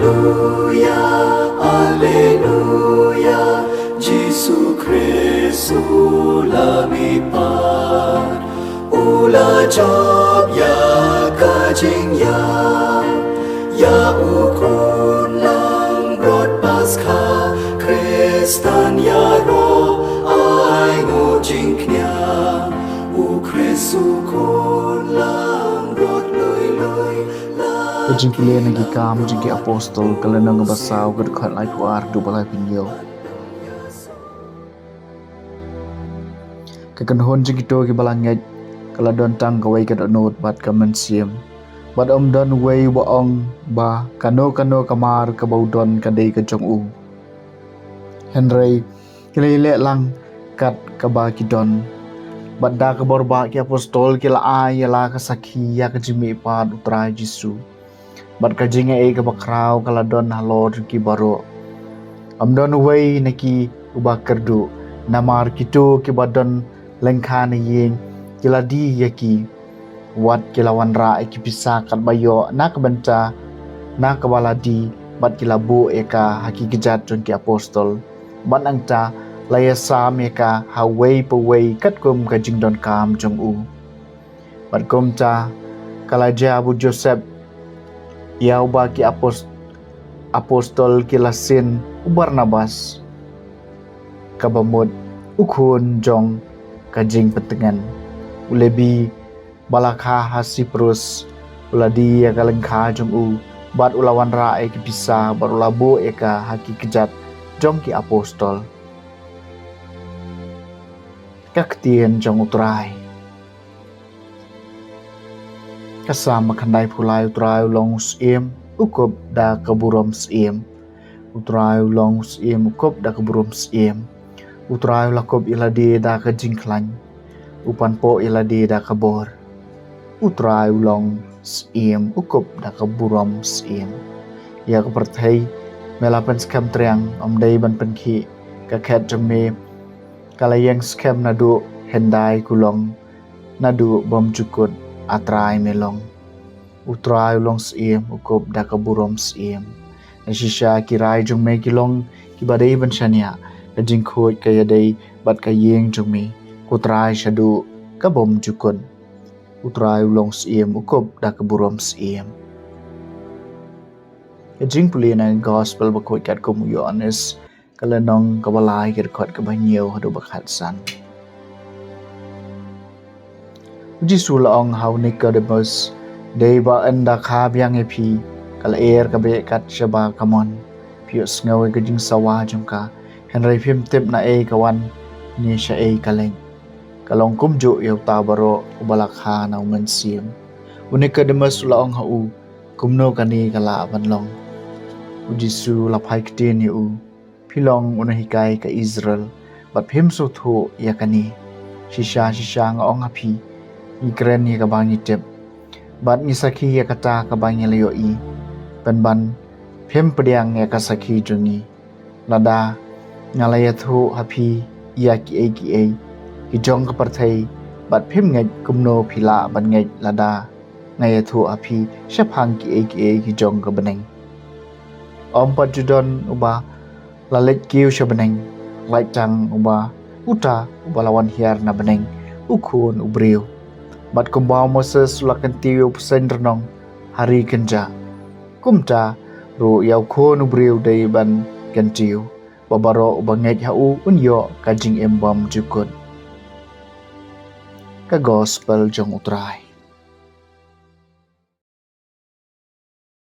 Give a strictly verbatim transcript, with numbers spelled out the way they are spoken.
Alleluia, Alleluia, Jisu Khrist u la mihpat, u la jop ïa ka jingïap, ïa u khun langbrot Paskha, Khristan ïaroh ai nguh jingkñia, u Khrist u khun langbrot lui lui. Ka jingpule na ki Kam jong ki Apostol, ka lynnong kaba saw, ka dkhot laiphew ar haduh ba laiphew hynñiew. Ka kynhun jong kito kiba la ngeit ka la don tang kawei ka dohnud bad ka mynsiem, bad ym don uwei uba ong ba kano kano ka mar kaba u don ka dei ka jong u. Hynrei ki la ïaleh lang kat kaba ki don. Bad da ka bor ba ki Apostol ki la ai ïa la ka sakhi ïa ka jingmihpat u Trai Jisu, bad ka jingai kaba khraw ka la don halor ki baroh. Ym don uwei na ki uba kyrduh, namar kito kiba don lyngkha na ïing ki la die ïa ki, wat ki la wanrah ïa ki pisa katba ïoh na ka bynta na kaba la die, bad ki la buh ïa ka ha ki kjat jong ki Apostol. Bad nangta la ïasam ïa ka ha uwei pa uwei katkum ka jingdonkam jong u. Bad kumta ka la jia ba u Joseph, ïa uba ki apos-, Apostol ki la sien u Barnabas, kaba mut u khun jong ka jingpyntngen, u Lebi ba la kha ha Siprus, u la die ïa ka lyngkha jong u, bad u la wanrah ïa ki pisa, bad u la buh ïa ka ha ki kjat jong ki Apostol. Ka ktien jong u Trai. Ka Salm ba khyndaiphew lai. U Trai u long u syiem, u kup da ka burom syiem. U Trai u long u syiem, u kup da ka burom syiem. U Trai u la kup ïa lade da ka jingkhlaiñ, u pan poh ïa lade da ka bor. U Trai u long syiem, u kup da ka burom syiem. Ïa ka pyrthei me la pynskhem triang, ym dei ban pynkhih. Ka khet jong me ka la ïeng skhem naduh hyndai kulong, naduh bymjukut, A Trai me long. U Trai u long syiem, u kup da ka burom syiem. Na shisha ki rai jong me ki long kiba dei ban shaniah, ka jingkhuid ka ïadei bad ka ïing jong me, ko Trai, shaduh ka bymjukut. U Trai u long syiem, u kup da ka burom syiem. Ka jingpule na ka Gospel bakhuid katkum u Ïoannis, ka lynnong kaba lai, ka dkhot kaba hynñiew haduh ba khatsan. U Jisu la ong ha u Nikodemus, dei ba ynda kha biang ïa phi, ka lyer ka beh kat shaba ka mon. Phi ïohsngew ïa ka jingsawa jong ka, hynrei phim tip naei ka wan ne shaei ka leit. Ka long kumjuh ïa uta baroh uba la kha na u Mynsiem. U Nikodemus u la ong ha u, kumno kane ka lah ban long? U Jisu u la phai ktien ïa u, phi long u nonghikai ka Israel, bad phim sngewthuh ïa kane? Shisha shisha nga ong ha phi, ngi kren ïa kaba ngi tip, bad ngi sakhi ïa kata kaba ngi la ïohi, pynban phim pdiang ïa ka sakhi jong ngi. Lada nga la ïathuh ha phi ïa kiei kiei ki jong ka pyrthei, bad phim ngeit, kumno phi lah ban ngeit lada nga ïathuh ha phi shaphang kiei kiei ki jong ka bneng? Ym pat ju don uba la leit kiew sha bneng, lait tang uba, uta uba la wan hiar na bneng, u Khun u briew. Bad kumba u Moses u la kyntiew ïa u bseiñ rnong ha ri kynjah, kumta ruh ïa u Khun u briew dei ban kyntiew, ba baroh uba ngeit ha u un ïoh ka jingim bymjukut. Ka Gospel jong u Trai.